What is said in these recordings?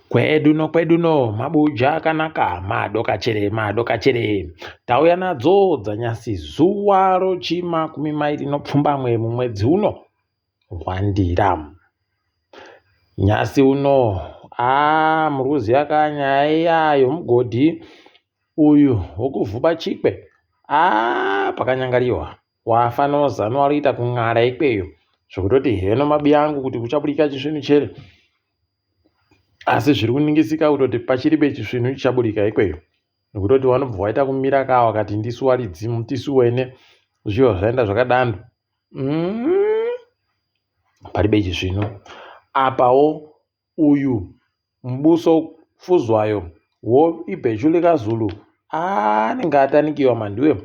Kwedu nokwedu no mabuja akanaka madokachere madokachere tauya nadzo dzanyasi zuwa rochimakumi mairi nopfumbamwe mumwedzi uno wandira. Nyasi uno aa muri kuziva ka nyaya iya yomugodhi uyu wokuvhuba chikwe aa pakanyangariwa wafa nozano wari kuita kun'ara ikweyo zvekutoti heno mabiya angu kuti kuchabudika chisvinu chere asi zviri kuningisika kutoti pachiribe chisvinu chichaburika ikweyo nekutoti vanobva vaita kumira kaa vakati ndisu varidzimu tisu wene zviva zvaenda zvakadando mm. paribe chisvinu apawo uyu Mbuso Fuzwayo wo ibheshu likaZulu anenge atanikiwa mandiwe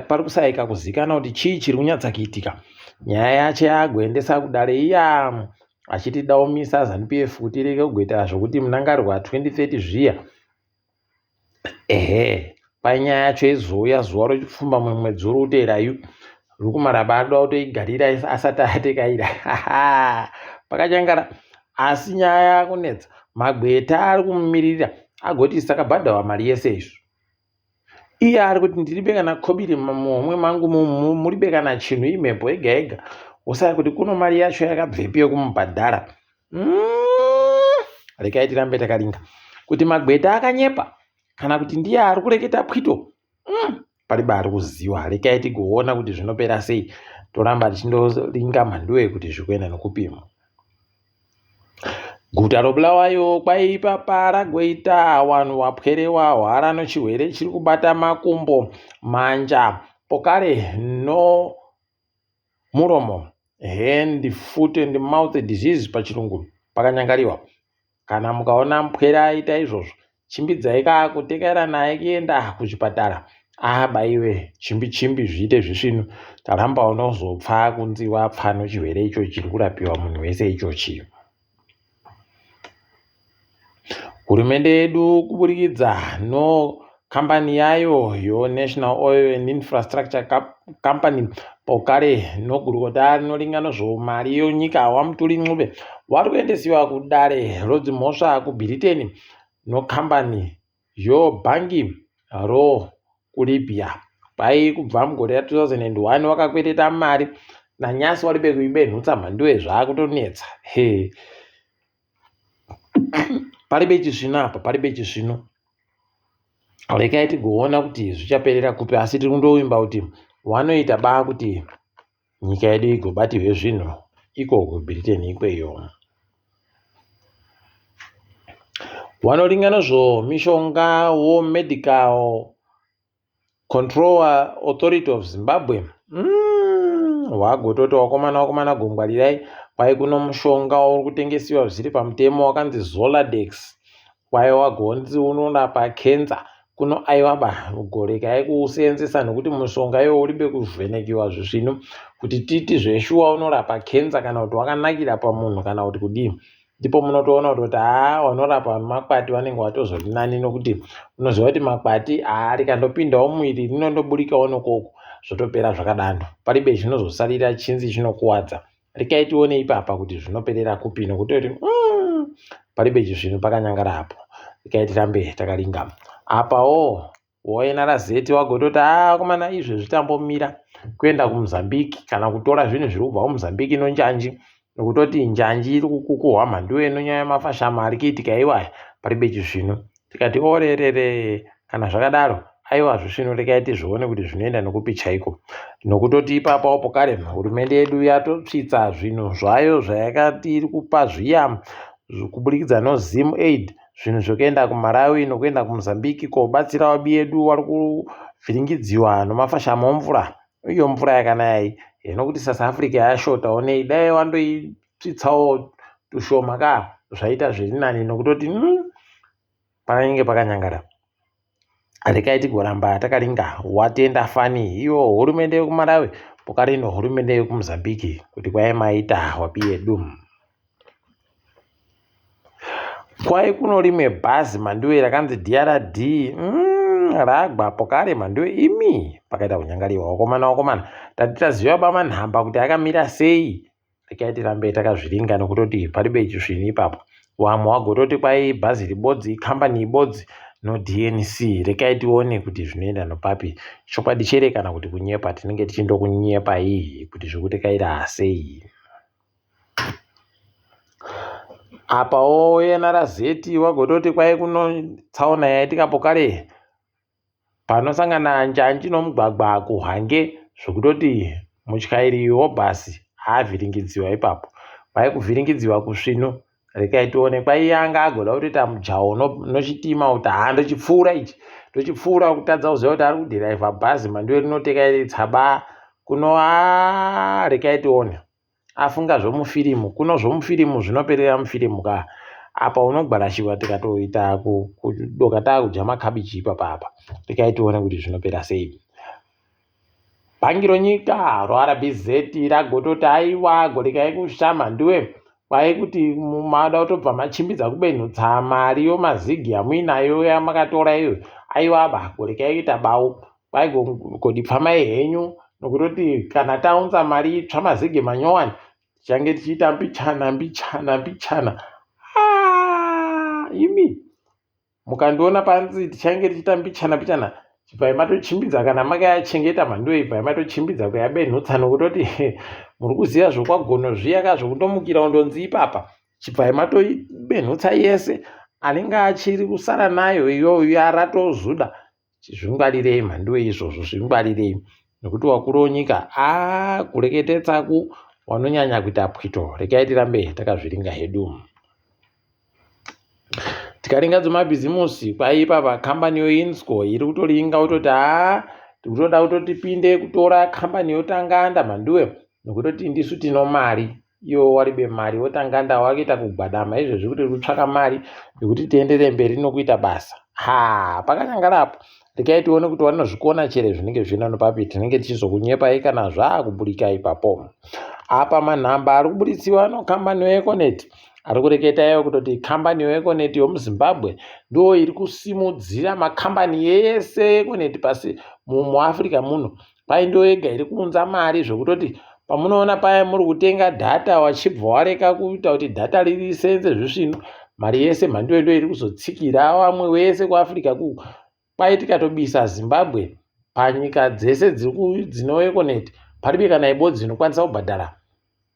pari kusaika kuzikana kuti chii chiri kunyatsa kuitika nyaya yacho yagoendesa kudare iya achiti daomisa zanupf kuti irege kugoita zvokuti munangarwa 2030 zviya ehe panyaya yacho izouya zuva rochipfumbamwe mwedzi uri kuteera yu rukumaraba arikuda kutoigarira asati atekaira pakanyangara asi nyaya yakunetsa magweta ari kumumirira agoti sakabhadharwa mari yese izvo iye ari kuti ndiribe kana kobiri muhomwe mangu muribe kana chinhu imhepo yega yega usaya kuti kuno mari yacho yakabvepi yekumubhadhara mm, rekai tirambe takaringa kuti magweta akanyepa kana kuti ndiye ari kureketa pwito mm, pariba ari kuziwa rekai tigoona kuti zvinopera sei toramba tichindoringa mhanduwe kuti zvikuenda nokupimo Guta roBulawayo kwaipapa ragoita wanhu wapwere wahwara nochirwere chiri kubata makumbo, manja, pokare no muromo, hand, foot and mouth disease pachirungu, pakanyangariwa. Kana mukaona mupwere aita izvozvo, chimbidzai ka kutekaira naye kuenda kuchipatara abaiwe chimbi chimbi zviite zvisvinu taramba unozopfa kunzi wapfa nochirwere icho chiri kurapiwa munhu wese ichochi. Hurumende yedu kuburikidza nokambani yayo yoNational Oil and Infrastructure Company pokare nogurukota rinoringa nozvomari yonyika waMutuli Ncube vari kuendesiwa kudare rodzimhosva kuBhiriteni nokambani yobhangi rokuLibya kwai kubva mugore ra2001 wakakwereta mari nanyasi waribe kuibenhutsa mhanduwe zvaakutonetsa he paribe chisvino apa paribe chisvino rekai tigoona kuti zvichaperera kupi asi tiri kundovimba kuti wanoita baa kuti nyika yedu igobatirwe zvinhu iko kubritain ikweyo wanoringa nezvemishonga womedical Control Authority of Zimbabwe mm, wagototi wakomana wakomana gongwarirai kwai kuno mushonga uri kutengesiwa zvisiri pamutemo wakanzi Zoladex kwai wagonzi unorapa kenza kuno aiwa ba gorekai kuuseenzesa nekuti mushonga iwo uribe kuvhenekiwa zvisvinu kuti titi zveshuwa unorapa kenza kana kuti wakanakira pamunhu kana kuti kudii ndipo munotoona kutoti haa vanorapa makwati vanenge vatozori nani nokuti unoziva kuti makwati haa rikandopindawo muviri rinondoburikawo nokoko zvotopera zvakadaro paribe chinozosarira chinzi chinokuwadza rekai tione ipapa kuti zvinoperera kupi nokuti kuti mm, paribe chisvinu pakanyangara apo rekai tirambe takaringa apawo woNRZ wagototi haa akomana izvezvi tambomira kuenda kuMozambique kana kutora zvinhu zviri kubva kuMozambique nonjanji nokutoti njanji iri kukukuhwa mhanduwe inonyaya yemafashama ari kuitika iwaya paribe chizvino tikati orerere kana zvakadaro aiwa zvisvino rekai tizvione kuti zvinoenda nokupi chaiko nokutoti ipapawo pokare hurumende yedu yatotsvitsa zvinhu zvayo zvayakati iri kupa zviya kuburikidza nozim aid zvinhu zvekuenda kumalawi nokuenda kumozambique kobatsira vabi yedu wari kuvhiringidziwa nomafashamo omvura iyo mvura yakanaya iyi nokuti south africa yashotawo nei dai wandoitsvitsawo tushoma ka zvaita zviri nani nokutoti mm, panenge pakanyangara rekai tigoramba takaringa watenda fani iyo hurumende yekumalawi pokarino hurumende yekumozambique kuti kwai maita wapi yedu Kwai kuno rimwe bhazi mhanduwe rakanzi DRD mm, ragwapo kare mhanduwe imi pakaita kunyangariwa wakomana wakomana tati taziva bamanhamba kuti akamira sei rekai tirambe takazviringa nokutoti paribe chisvini ipapo Wamwe wagototi kwai bhazi ribodzi ikambani ibodzi noDNC. Rekai tione kuti zvinoenda nopapi. Chokwadi chere kana kuti kunyepa tinenge tichindokunyepai kuti zvikuti sei. Apawo NRZ wagototi kwai kuno tsaona yaitikapo kare Panosangana njanji nomugwagwa kuHwange zvekutoti mutyairi wobhasi avhiringidziwa ipapo. Kwai kuvhiringidziwa kusvinu rekai tione kwai anga agoda kutoita mujaho nochitima kuti haa ndochipfuura ichi ndochipfuura kutadza kuziva kuti ari kudhiraivha bhazi mhanduwe rinoteka iri tsaba kuno haa rekai tione. Afunga zvomufirimu kuno zvomufirimu zvinoperera mufirimu ka apa unogwarashiwa tikatoita kudoka taakudya makabichi ipapa apa rekai tione kuti zvinopera sei. Bhangi ronyika roRBZ ragototi aiwa gorekai kushama ndiwe kwai kuti mada kutobva machimbidza kubenhutsa mari yomazigi yamuinayo yamakatora iyo aiwa ba gorekai kuita bau Kwai godi pfamai henyu nokutoti kana taunza mari itsva mazige manyowani tichange tichiita mbichana mbichana mbichana. Ah, imi mukandiona panzi tichange tichiita mbichana mbichana chibvai matochimbidza kana makayachengeta mhanduwe ibvai matochimbidza kuyabenhutsa nokutoti muri kuziva zvokwagono zviya ka zvokundomukira undonzi ipapa chibvai matoibenhutsa yese anenge achiri kusara nayo iyoyo yaratozuda Zvingwarirei mhanduwe izvozvo zvingwarirei nekuti wakuru wenyika aa kurekete tsaku wanonyanya kuita pwito regai tirambe takazviringa hedu. Tikaringa dzemabhizimusi kwaipa pakambani yoInsco iri kutoringa kutoti haa tikutoda kutoti tipinde kutora kambani yoTanganda mhanduwe nekutoti ndisu tino mari. Iwo waribe mari wotanganda wakuita kugwadama izvezvi kuti kutsvaka mari yekuti tienderere mberi nokuita basa. Ha, pakanyangara apo. Regai tione kuti vanozvikona chere zvinenge zvichienda nopapi tinenge tichizokunyepai kana zvaakuburika ipapo. Apa manhamba ari kuburitsiwa nokambani yeEconet ari kureketa iwo kutoti kambani yeEconet yomuZimbabwe ndiyo iri kusimudzira makambani ese eEconet pasi muAfrica muno. Kwai ndiyo yega iri kuunza mari zvekutoti pamunoona paya muri kutenga dhata wachibva wareka kuita kuti dhata risenze zvisvinu mari yese mhanduwe ndo iri kuzotsikira vamwe wese kuafrica ku kwai tikatobisa zimbabwe panyika dzese dzinoeconet paribe kana ibodzi inokwanisa kubhadhara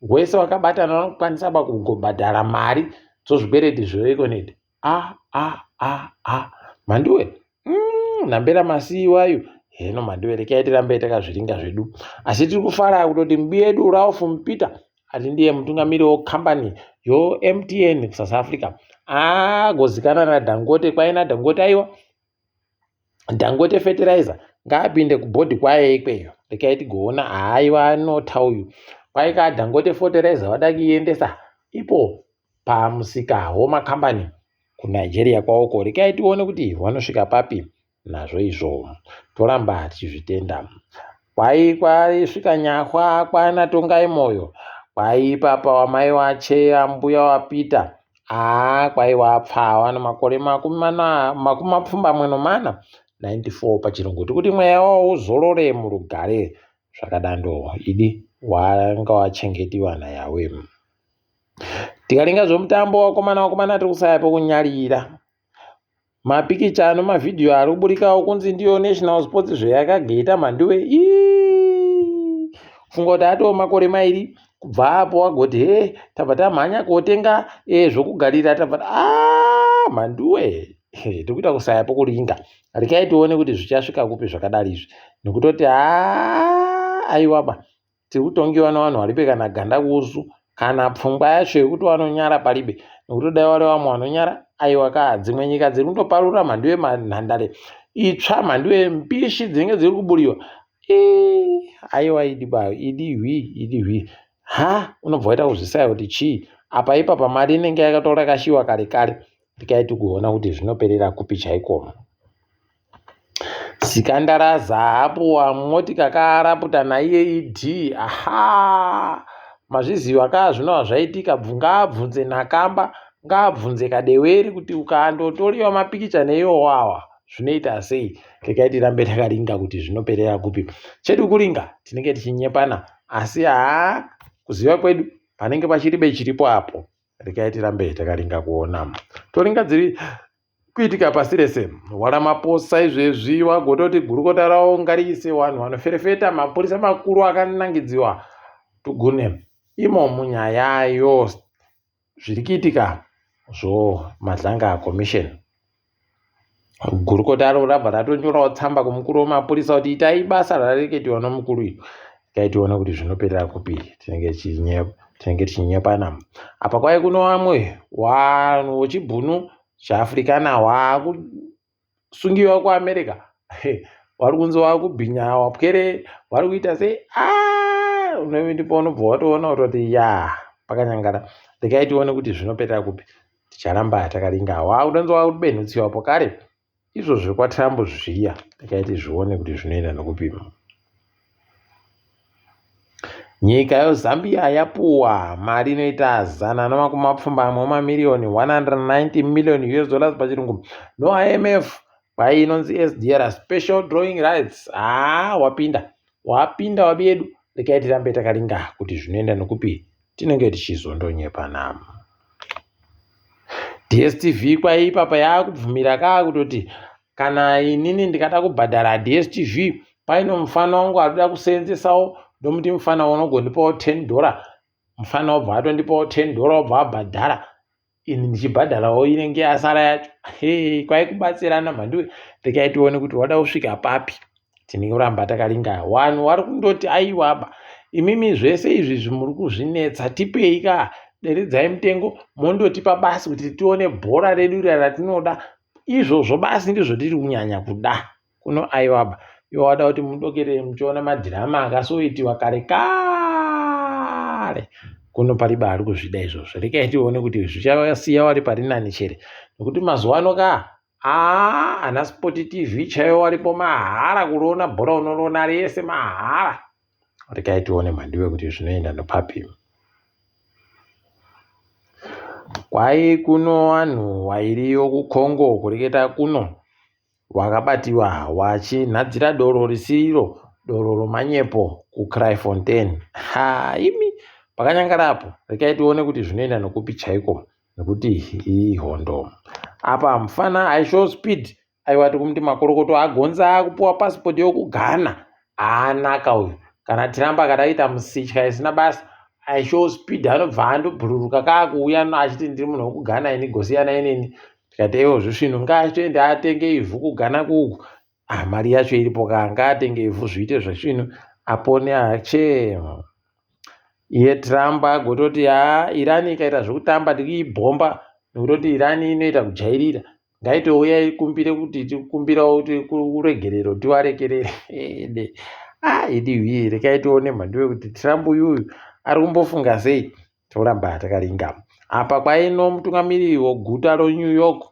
wese wakabatana vanokwanisa pakugobhadhara mari dzozvikwereti zveeconet a a a a mhanduwe nhambera masiiwayo heno mhanduwe rekai tirambe takazviringa zvedu asi tiri kufara kutoti mbi yedu Ralph Mpita ati ndiye mutungamiri wekambani yoMTN kuSouth Africa agozikana naDangote kwai naDangote aiwa Dangote fertilizer ngaapinde kubhodhi kwayo ikweyo rekai tigoona haaiwa anota uyu kwai ka Dangote fertilizer vada kuiendesa ipo pamusika womakambani kuNigeria kwawoko rekai tione kuti vanosvika papi nazvo izvo toramba tichizvitenda kwai kwaisvika nyahwa kwana Tongai Moyo kwai ipapa wamai wache ambuya waPeter aa kwai wapfawa namakore makumi mapfumbamwe nomana 94 pachirungu tikuti mweya wawo uzorore murugare zvakadando idi wanga wachengetiwa naYahweh Tikaringa zvemutambo vakomana vakomana tiri kusaya pekunyarira. Mapikicha ano mavhidhiyo ari kuburikawo kunzi ndiyo National Sports zveyakageta mhanduwe ii kufunga kuti atoo makore mairi kubva apo wagoti he tabva tamhanya kotenga e, zvokugarira tabva ah, mhanduwe tiri kuita kusaya pokuringa rekai tione kuti zvichasvika kupi zvakadari izvi nekutoti haa aiwaba Tiri kutongiwa nevanhu varibe kana ganda kuusu kana pfungwa yacho yekuti vanonyara paribe nekuti dai vari vamwe vanonyara aiwa ka dzimwe nyika dziri kundoparura mhandu yemanhandare itsva mhandu yembishi dzinenge dziri kuburiwa aiwa idi ba idi hwi idi hwi ha unobva waita kuzvisaya kuti chii apa ipapa mari inenge yakatorakashiwa kare kare tikaiti kuona kuti zvinoperera kupi chaiko. Sikandaraza apuwa motika kaaraputa naiye ED ahaa mazviziva kaa zvinova zvaitika ngaabvunze Nakamba ngaabvunze Kadewere kuti ukandotoriwa mapikicha neiwo wawa zvinoita sei regai tirambe takaringa kuti zvinoperera kupi chedu kuringa tinenge tichinyepana asi haa kuziva kwedu panenge pachiribe chiripo apo. Rekai tirambe takaringa kuona. Toringa dziri kuitika pasi rese. WaRamaphosa izvezvi wagototi gurukota rawo ngariise vanhu vanoferefeta mapurisa makuru akanangidziwa tugune imo munyaya yo zviri kuitika zvo Madlanga Commission. Gurukota ro rabva ratonyorawo tsamba kumukuru wemapurisa kuti itai basa rareketiwa nomukuru uyu. Rekai tione kuti zvinoperera kupi tinenge tichinyepana. Apa kwai kuno vamwe vanhu vechibhunu cheAfrikana waakusungiwa kuAmerica. Vari kunzi wakubhinya wapwere vari kuita sei ah, ndipo unobva watoona kutoti ya pakanyangara. Rekai tione kuti zvinoperera kupi. Ticharamba takaringa. Wakutonzi wakubenhutsiwa pokare izvo zvekwaTrump zviya. Rekai tizvione kuti zvinoenda nokupi. Nyika yeZambia yapuwa mari inoita 180 mamiriyoni 190 million US dollars pachirungu noIMF kwai inonzi SDR Special Drawing Rights. Haa wapinda wapinda wabi yedu. Rekai tirambe takaringa kuti zvinoenda nokupi tinenge tichizondonyepana. DStv kwai ipapa yaakubvumira kaa kutoti kana inini ndikada kubhadhara DStv paino mufana wangu arikuda kuseenzesawo ndomuti mufana unogondipawo 10 dollar mufana wobva atondipawo 10 dollar wobva abhadhara ini ndichibhadharawo inenge yasara yacho. He kwai kubatsirana mhanduwe. Rekai tione kuti wada kusvika papi. Tine kuramba takaringa. Vanhu vari kundoti aiwaba imimi zvese izvi muri kuzvinetsa tipei ka deredzai mutengo mondotipa basi kuti tione bhora redu riya ratinoda izvozvo basi ndizvo tiri kunyanya kuda kuno aiwaba iwe wada kuti mudokere muchiona madhirama akasoitiwa kare kare kuno pariba ari kuzvida izvozvo. Rekai tione kuti zvichasiya wari pari nani chere nekuti mazuva ano ka aa ana Sport TV chaiwo waripo mahara kuroona bhora unoroona rese mahara. Rekai tione mhandiwe kuti zvinoenda nopapi. Kwai kuno vanhu wairiyo kuCongo kureketa kuno wakabatiwa wachinhadzira doro risiriro doro romanyepo kuCraaifontein. Ha imi pakanyangara apo rekai tione kuti zvinoenda nokupi chaiko nekuti ihondo. Apa mufana IShowSpeed aiwa tikumuti makorokoto agonza akupuwa pasipoti yokuGhana. Aanaka uyu kana Trump akada kuita musitya isina basa IShowSpeed anobva andobhururuka kaakuuya achiti ndiri munhu wekuGhana ini gosiyana inini. Tikati ewo zvisvinu ngaachitoende atenge ivhu kuGhana kuku. Ah, mari yacho iripo ka ngaatenge ivhu zviite zvesvinu apone ache. Iye Trump agototi haa Iran ikaita zvekutamba tikuibhomba nekutoti Iran inoita kujairira ngaitouya ikumbire kuti tikumbirawo kuti kuregerero tivarekerere. Ede ah idi hwii rekai tione mhanduwe kuti Trump uyuyu ari kumbofunga sei. Toramba takaringa. Apa kwaino mutungamiriri weguta roNew York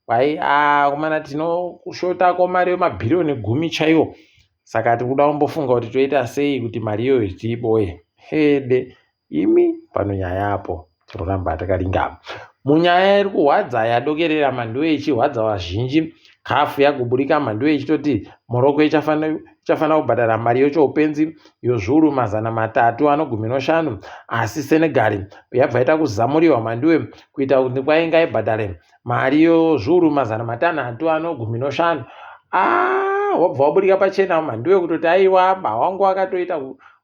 kwai akomana tinokushota mari yemabhiriyoni 10 chaiwo saka tikuda kumbofunga kuti toita sei kuti mari iyoyo tiiboye. Hede imi pano nyaya apo tinoramba takaringa. Munyaya iri kuhwadza yadokerera mhanduwe ichihwadza vazhinji CAF yaguburika mhanduwe ichitoti Morocco ichafanira kubhadhara mari yochoupenzi yozviuru 315 asi Senegal yabva yaita kuzamuriwa mhanduwe kuita kuti kwai ngaibhadhare mari yozviuru 615. Ah, wabva waburika pachena mhanduwe kutoti aiwa ba wangu akatoita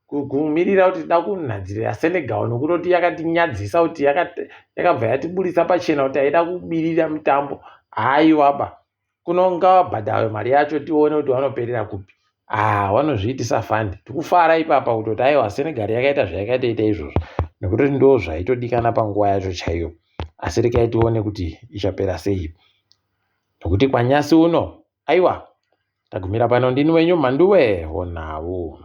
kumirira kuti tida kunhadzirira Senegal nokutoti yakatinyadzisa kuti yakabva yatiburitsa pachena kuti aida kubirira mutambo. Haiwa ba kuno ngavabhadharwe mari yacho tione kuti vanoperera kupi. Ah, vanozviitisa fandi tikufara ipapa kutoti aiwa Senegal yakaita zvayakatoita izvozvo nekuti ndo zvaitodikana panguva yacho chaiyo. Asi rekai tione kuti ichapera sei nekuti kwanyasi uno aiwa tagumira pano. Ndini wenyu Mhanduwe honhau.